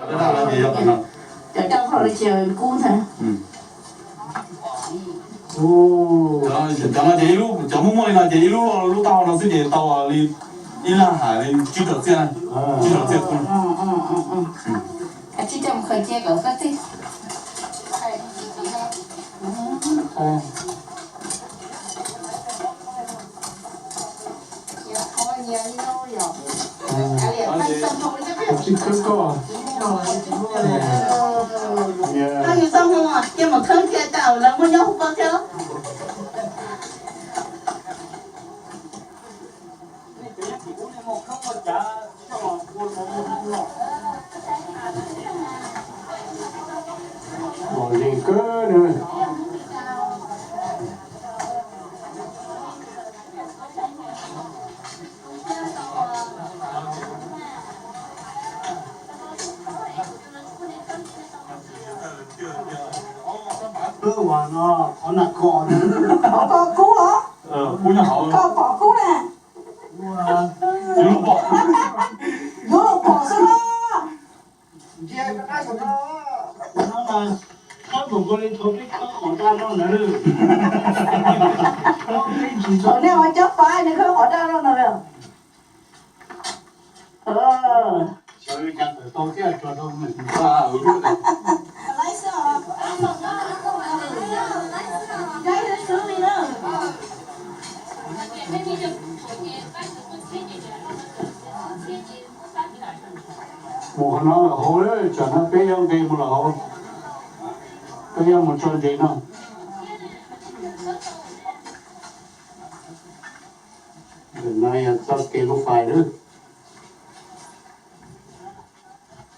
Cov rau hlau li ces kub ntag. Cov no ces ib lub, cov muaj muaj li no ces ib lub, lub taub hau no xwb ces tau li ib laj ham li tsib rau txiaj, tsib rau txiaj. Tsib rau mus khaws cia kom koj tij. Tsis khawb koj. Koj yus txoj hmoo cia mus khawb cia tau lawv muaj nyob hauv paus thiab. Mos zeeg kawg na. Kub os, koj pom kub na. Yuav los pom xwb na. Thaum nej ua cob fai nws khawb qhov daj rau no. Mus qhov no los hauv, tsam no peb yuav nqis mus los hauv, peb yuav mus tso ntses no. Ntawm no yog txoj kev lub fais lawm.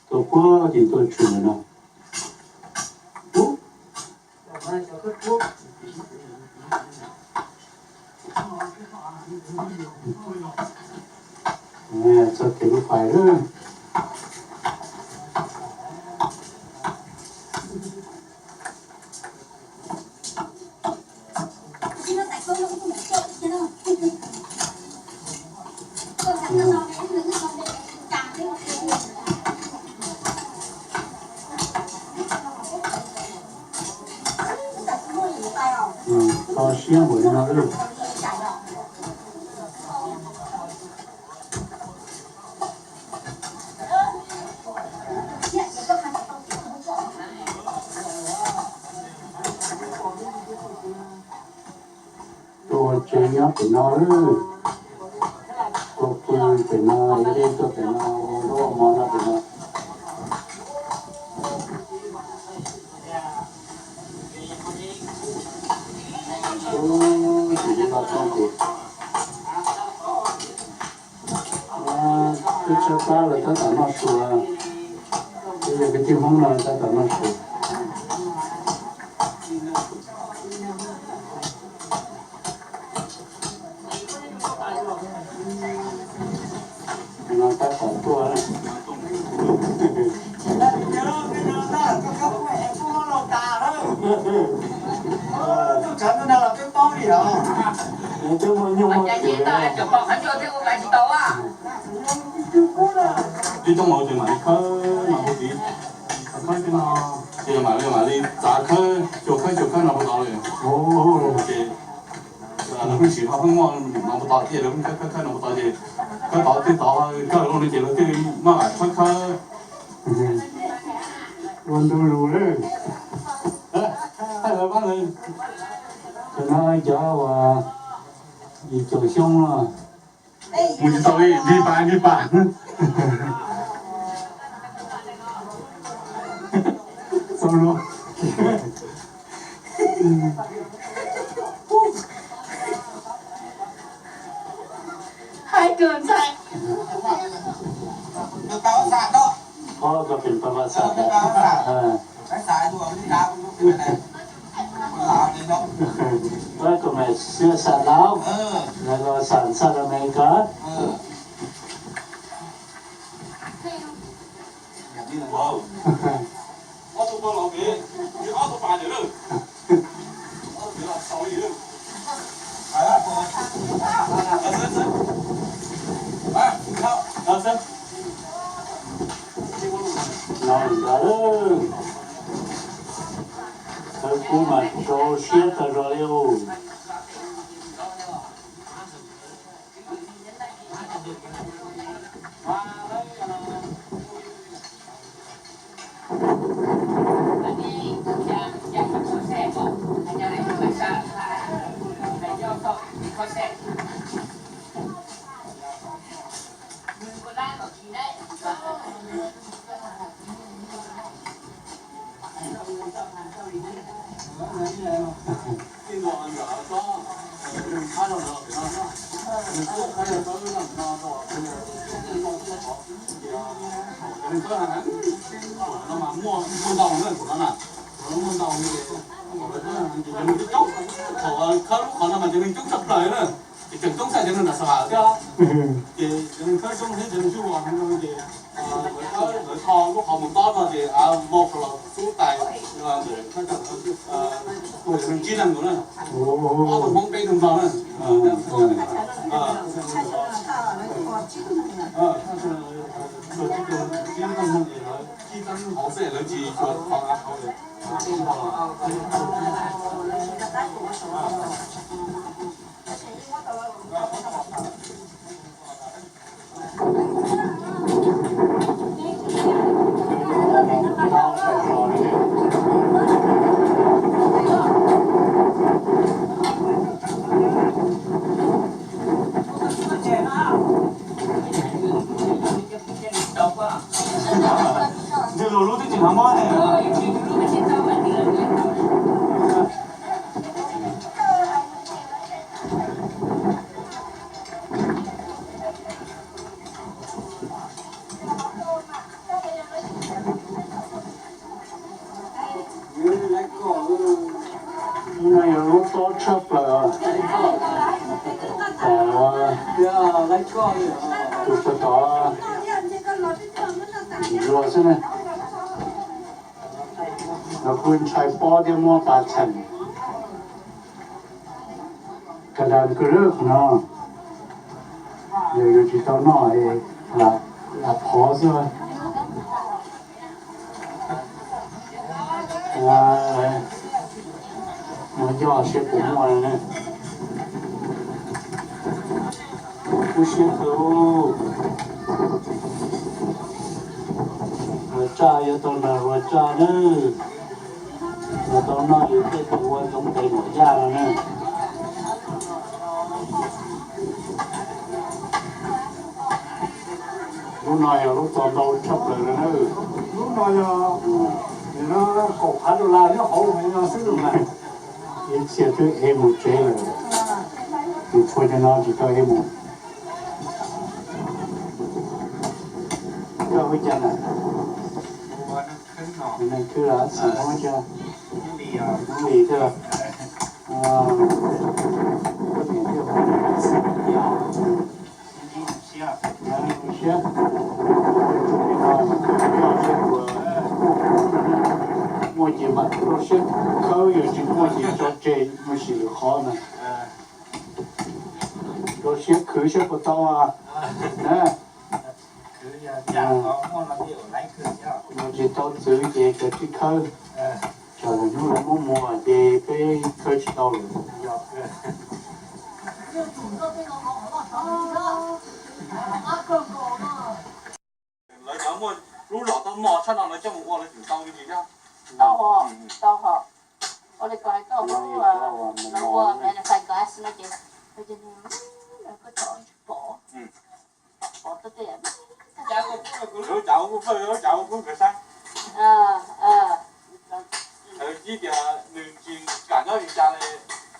Tuaj puag tim tuaj tshwm ntawm no. Txoj kev lub fais lawm. To siab npaum li no lawm. Tuaj tsev nyob pem no lawm. Tuaj pw pem no, ib leeg tuaj pem no, ua zaub ua mov noj pem no. Ub, tus ub loj tshoob ces twb tshaib plab lawm tab tom noj su. Twb yog kwv tij Hmoob no tab tom noj su. No tab tom tuaj. Twb muaj nyuj muaj twm. Ib tsob hmov ces mam li khawb no puag tid, khawb no ces mam li mam li txav khawb, xyuas khawb xyuas khawb no puag tod li. Ces lawv pheej siv ho pheej muaj no puag tod thiab, lawv pheej khawb khawb khawb no puag tod ces khawb tod tej tod kawg lawm no ces lawv thiaj li maj mam khawb khawb. Ua ntu lus lawm. Cov no cov uas yim caum xyoo no. Mus tsis tau li, nrig pas nrig pas. Txog no. Hais kawg ntxhais. Ob tug pem pab vaj xam. Welcome to San Lao, luego San San America. Ntag, thawj kub mas rau siab tag zog li os. Thaum khawb lub qhov no mas cov neeg coob tshaj plaws na, ces tseem coob tshaj cov neeg nram Xas Vas thiab. Ces cov neeg khawb coob thiab cov neeg tsuj ua ces lawv kho lub qhov mus tob no ces vau los xub tais ntawm cov neeg tsib leeg nkaus na, ob tug Hmoob peb tug Nplog na. Tsib leeg hauv xwb lawv tsis xyuas qhov av hauv. Ntxwg lus lub twb tsis hnov mob ne. Lub no yog lub tob tshaj plaws. Tom, tus puag tod, ntsis luag xwb na. Lawv kuj ntshai pob thiab muab pas txheem. Ka das kwv lwb qhov no, yog yuav tsis tau noj, lam phov xwb. Muab yoj siab puas muaj ne. Kub siab kawg. Hluas Tsaj yuav tau nrog Hluas Tsaj nawb. Yuav tau noj yus tej tus ua ntsoov tes nuam yaj no na. Lub no yog lub txos ntau tshaj plaws no na. Lub no yog, no kaum phav dollar nyob hauv no xwb los mas. Ib txhia twb ev mus tsev lawm, tus tshuav cov no tsis tau ev mus. Koj hu cas na? Neeg Khwb los xeem Hmoob thiab, Hmoob Lis thiab. Koj niam thiab Hmoob Lis siab. Zoo siab, muaj ces mam rau siab khawb, yog tsis muaj ces tso tseg mus sim lwm qhov na. Rau siab khwv saib puas tau na. Yog tsis tau txwv ces kawg tsis khawb, tsam lwm hnub lawv muab muag ces peb khawb tsis tau lawm. Lawv cov muaj lub los tau mos tshaj no lawv coj mus ua lawv tseem tau me ntsis thiab. Tau, tau hos. Ua li ko hais koj lub, lawv ua magnifying glass no ces, lub cav ua kub, lub cav ua kub nkawd saib. Txawm ib tias nws tsis kam nyob li cas li,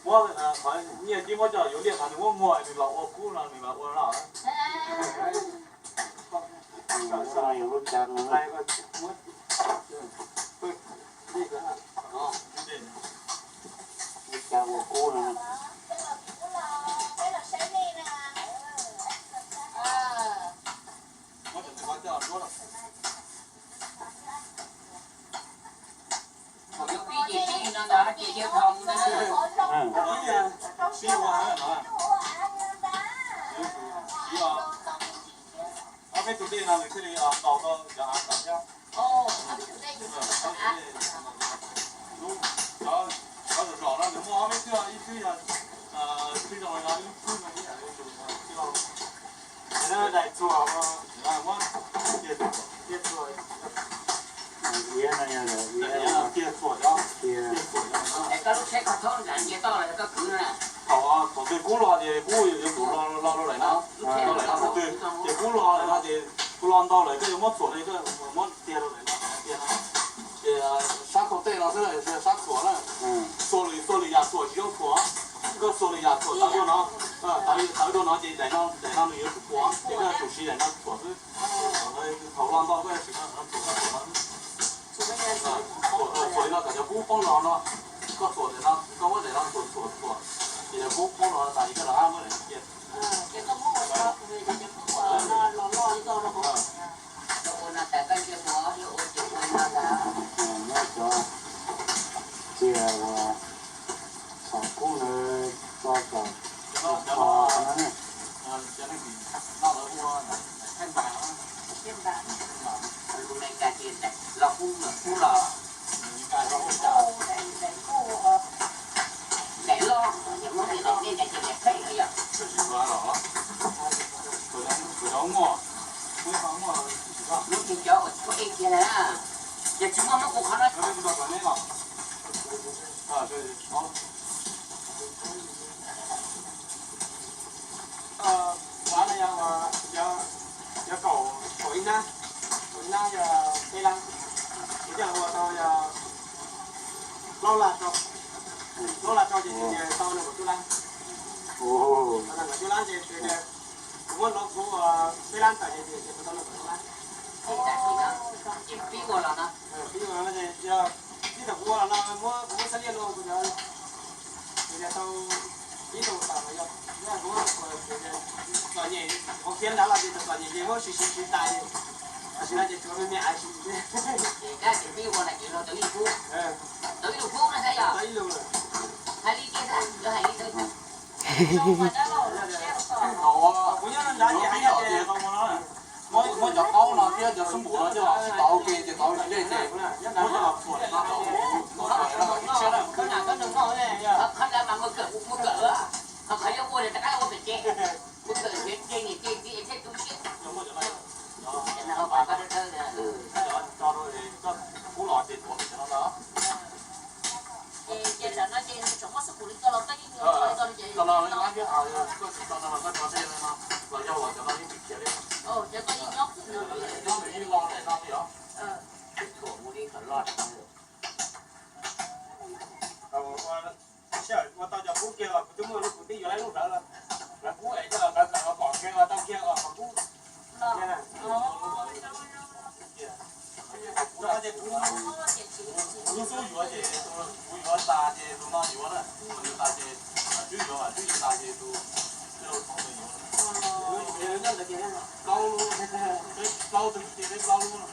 muab qhov nyiaj tib muab coj yuav liaj qhov nws muab muag nws los ua kub no nws los ua no. Li cas ua kub no. Ob peb tus dej no nws thiaj li ntaus tau cov av kom thiab. Daim txhuam, muab tiag txhuam, tiag txhuam, tiag txhuam. Thaum, thaum twg kub los ces kub yuav tsum lo, lo rau daim no, lo daim no thaum twg ces kub lo daim no ces kub lo ntau lawm koj yuav muab txhuam li koj muab tiag rau daim no, tiag no. Ces sab thaum tej no xwb sab txhuam na. Txhuam lwm, txhuam lwm yam txhuam tsis zoo txhuam. Koj txhuam lwm yam txhuam tawv dua no, tawv dua no ces daim no, daim no nws yuav tsum puas ces koj yuav tsum siv daim no txhuam xwb. Thaum lo ntau koj yuav siv no txhuam, txhuam no. Txhuam li no kom cov kub poob los no, koj txhuam daim no, koj muab daim no txhuam txhuam txhuam, ces cov kub poob los tas ces koj rov qab muab daim no cia. Muab cov cia uas txhom kub ntawd tso kom kho no ne. Lub tsis cov uas tsis muaj ej kiag na, yog tsis muaj muab kuv qhov no. Cov kaum, kaum ib nab, kaum ib nab yog peb lab. Kuv coj los ua tau yog plaub lab rau, plaub lab rau ces tau nees nkaum cuaj lab. Nees nkaum cuaj lab ces kuv muab lov kuv peb lab ntawm ces kuv tau nees nkaum cuaj lab. Pib ua los no, yog tib thaum kuv ua los no muab, kuv muab xab liaj luaj kuv cov, kuv tau ib tug tawm los yog, kuv txom nyem, kuv khiav nrad los ces txom nyem ces muab siv siv siv tas ces, tam sim no ces tsuas me me aiv siv. Tau ib lus, tau ib lus lawm. Hais li tiag, hais li ntawd. Kuv nyob nrad ces hais tias muab cov taub no thiab cov xub npum no coj los tsis tau ua ke ces tau ib lej ces muab coj los txhuam no, txhuam no kom ib tshiab na. Qhov ntawd mas mus kawm, mus kawm, qhov yuav ua rov qab ua pem ces mus kawm nrhiav ke niam ke txiv thiab tu siab. Cov no, cov no, cov no, cov kub los ces tuav cov no ntag. Ces tam no ces tseem muab xub pum li ko los koj yeej, cov no koj tsis tau no los koj tso tej no los yog uas cov no yeej tsis khiav li. Cov no yeej nyob, nyob nws yeej lo daim no li os. Sij hawm ua tau cov kub kiag los kuv twb muaj lub kwv tij yuav lawv lub hlawv, lawv kub es coj los hlawv hlawv los pom kiag los tau kiag los qhov kub. Kuv lub xub yuav ces tus kuv yuav tas ces tus no yuav na, tus yuav tas ces, twb yuav, twb yuav tas ces tus, plaub lub, peb plaub tug ces peb plaub lub no.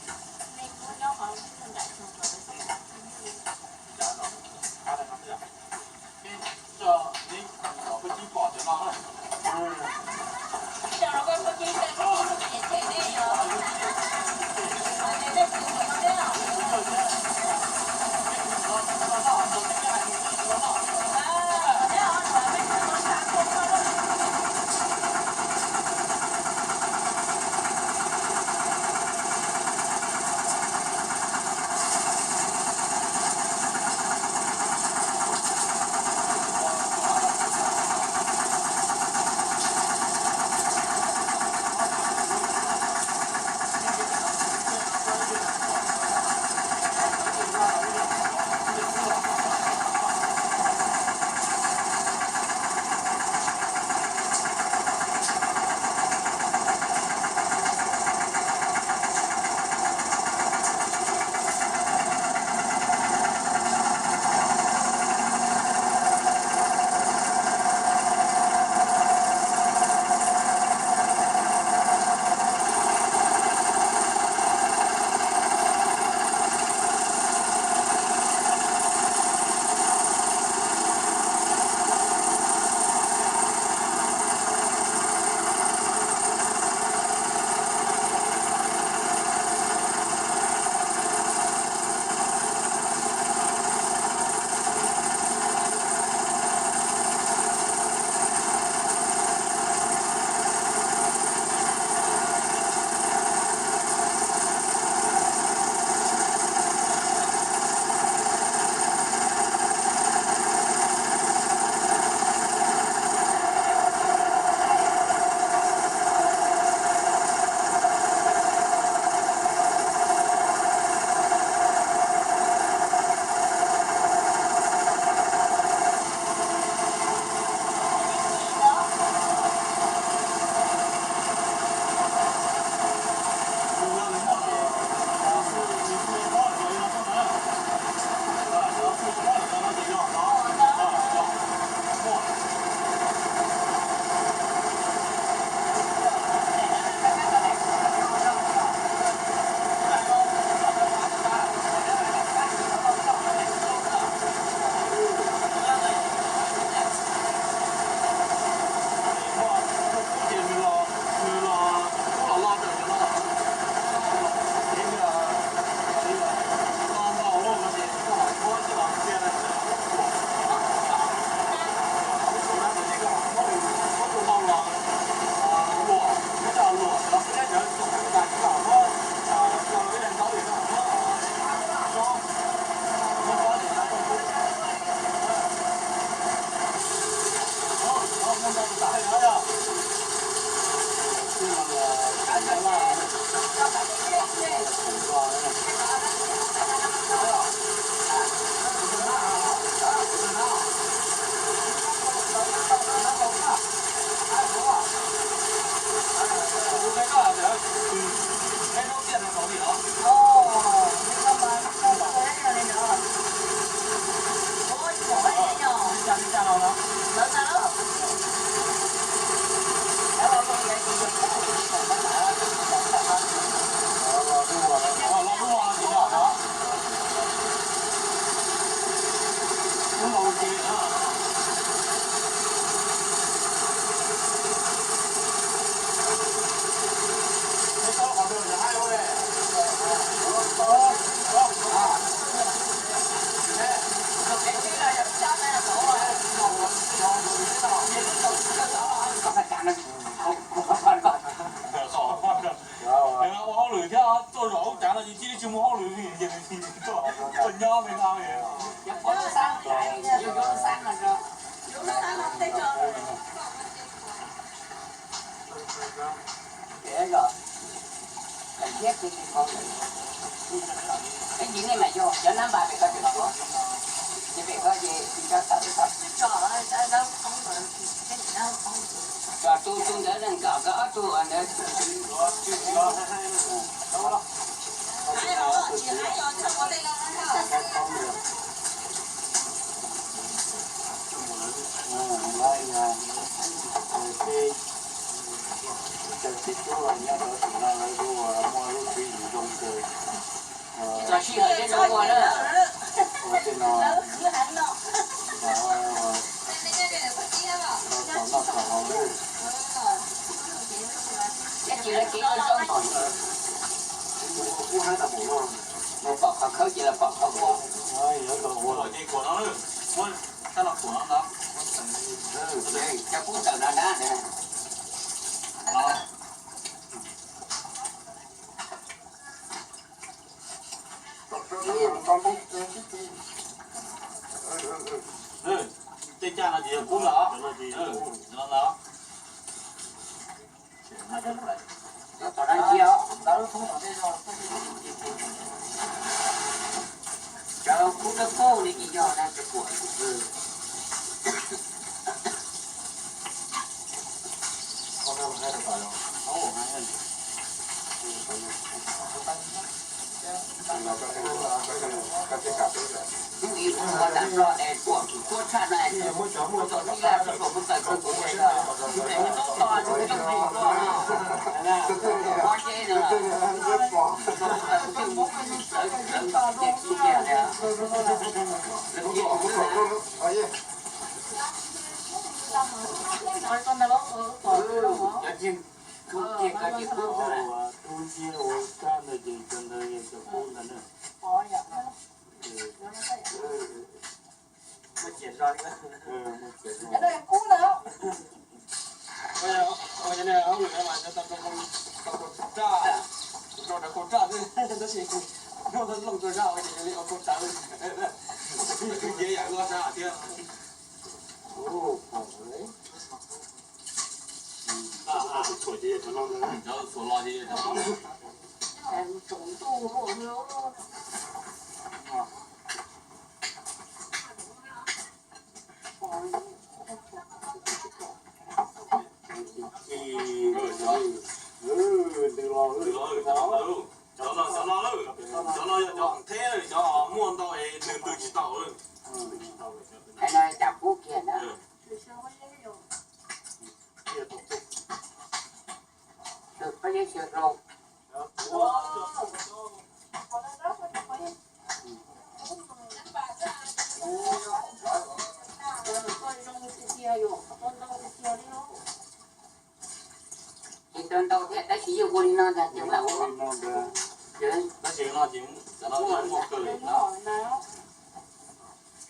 Tso tu tu ntawd nkawd ob tug ntawd. Ces tub los nyob rau tim no lawv kuj muaj lub tswv yim zoo kawg. Txog sij hawm tej zoo ua na. Ua tej no, tau txog noj txog haus lawm. Tab sis lawv kev ua zoo pom, pom qhov khawb ces los pom qhov ua. Cov kub tawm no na. Tej caj no ces yog kub ntag. Cov kub dawb paug li ces yog na, cov kuam. Hnub ib ua nram no es tuam kuj tshaj na, tuam tij laj tsis tuam kuj tawm kawg kuv es, es nws tub tos tus yooj yim tuaj no, ob ceb no, tus twg muab kuv txawv txawv ces kuv tiag tiag. Cov tsis kub tiag, cov tsis kub. Tub ntxhiab ua kab ntawd ces cov ntawd yog cov kub ntag na. Ua cov niag hauj lwm no mas tau rau kauj raj, rau rau kauj raj xwb, tab sis muab looj kauj raj ua ces yog li ua kauj rawv. Twb yeej yam loj sab thiab. Cov txhuam los ces cov no. Cov no, cov no, cov no yog cov theb, cov muaj ntau es nws ntws tsis tau. Hais no cas kub kiag na. Ces tau ntau thiab tab sis yeej ua li no ntag, ces lam ua. Tab sis no ces cov no muaj kawg li na.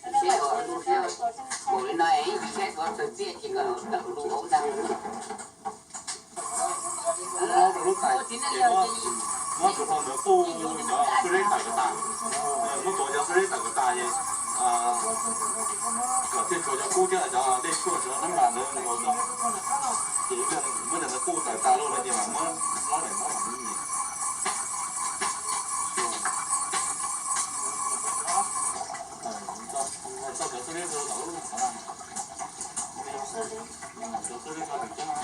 Saib ua lub, saib ua li no es saib ua txawg tiaj ces kom tawm lub hauv ntag. Muab rau lub tais ces muab, muab rau hauv ntawd quj cov xab leb tawm kom tas. Muab tuav cov xab leb tawm kom tas ces kom thiaj tshuav cov kub thiab cov dej tshuaj cov nab npas ntawd nkaus tod. Ces muab cov ntawd quj tawm tas lawm no ces mam muab hlob daim hlob mam muab nyem. Tso cov xab leb rau tom lub qhov no. Cov xab leb tso tim coj no.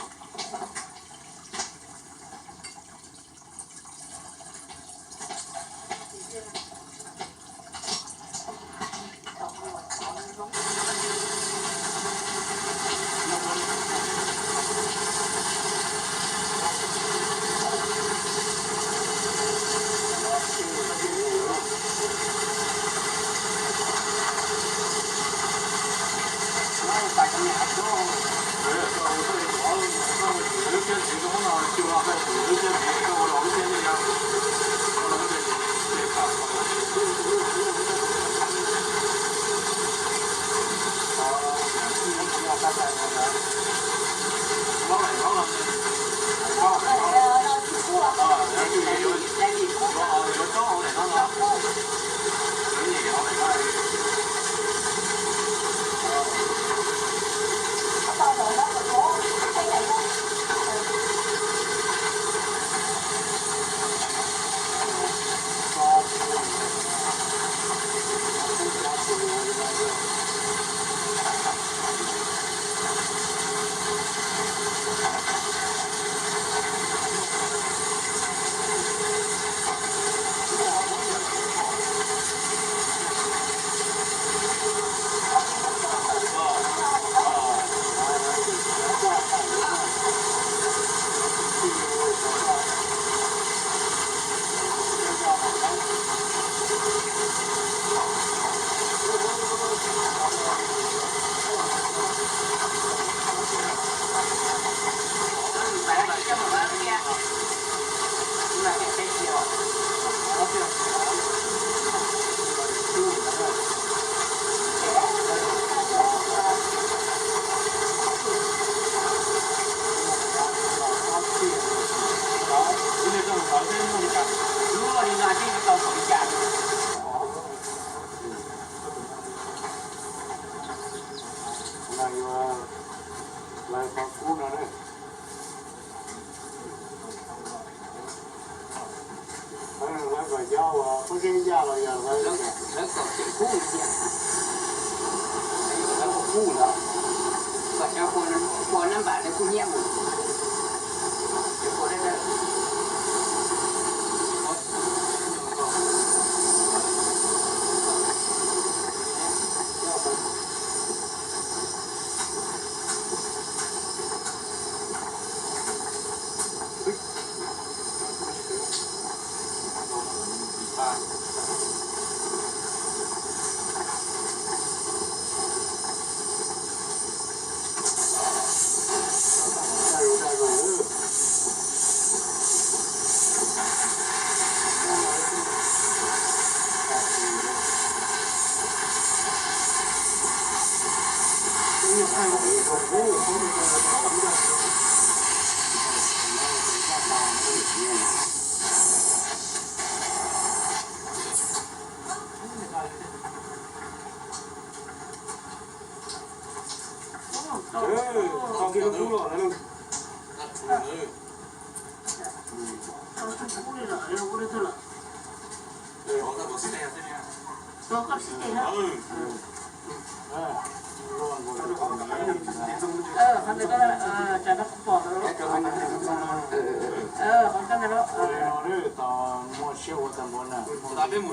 Lawv kom tseem kub li thiab, lawv ua kub lawm, kom cov pua nab npam nws kuj nyiam mus, cov pua dawb dawb.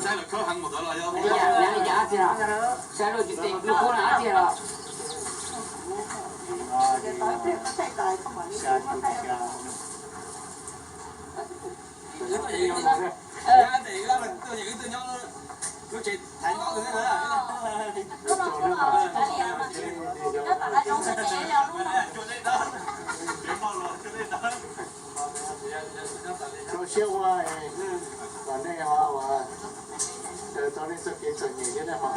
Saib lawv khawb heev mus ntawd los yog li cas, saib lawv cov tes lub kub na tiag los. Rau siab ua kom nej ho ua raws tau nej txoj kev txom nyem thiab nej ho.